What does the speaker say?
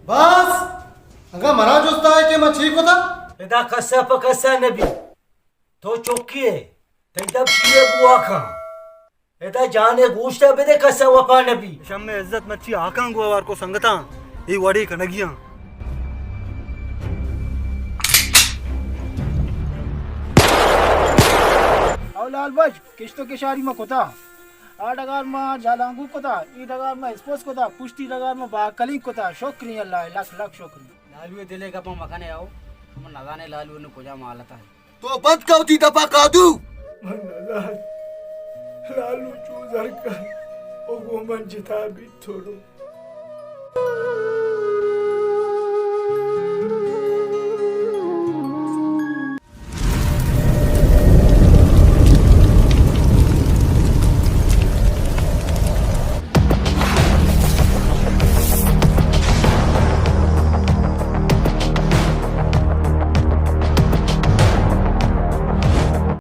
بس! اگاں منا جستا ئے کہ من چی کتا؟ ادا کسا پہ کسا نبی۔ تو چکی ئے، تئی دپ شیرے بو آکاں۔ ادا جانے گوشتا بدے، کسا وپا نبی۔ شمے عزت مرچی آکاں گو آوار کو سنگتاں، اے وڑے کنگیاں۔ او لال بج، کشت و کشاری ما کتا۔ آ ڈگار ما جالانگو کتا، ای ڈگار ما اسپوس کتا، پشتی ڈگار ما باکلین کتا۔ شکری اللہ، لکھ لکھ شکری۔ لالو دلے گپا مکنے آؤ، من نزانے لالو نو کجا مالتا ہے۔ تو بند کن وتی دپا کادو۔ من نزان لالو چو زر کن و گوں من جتا بیت تھوڑو۔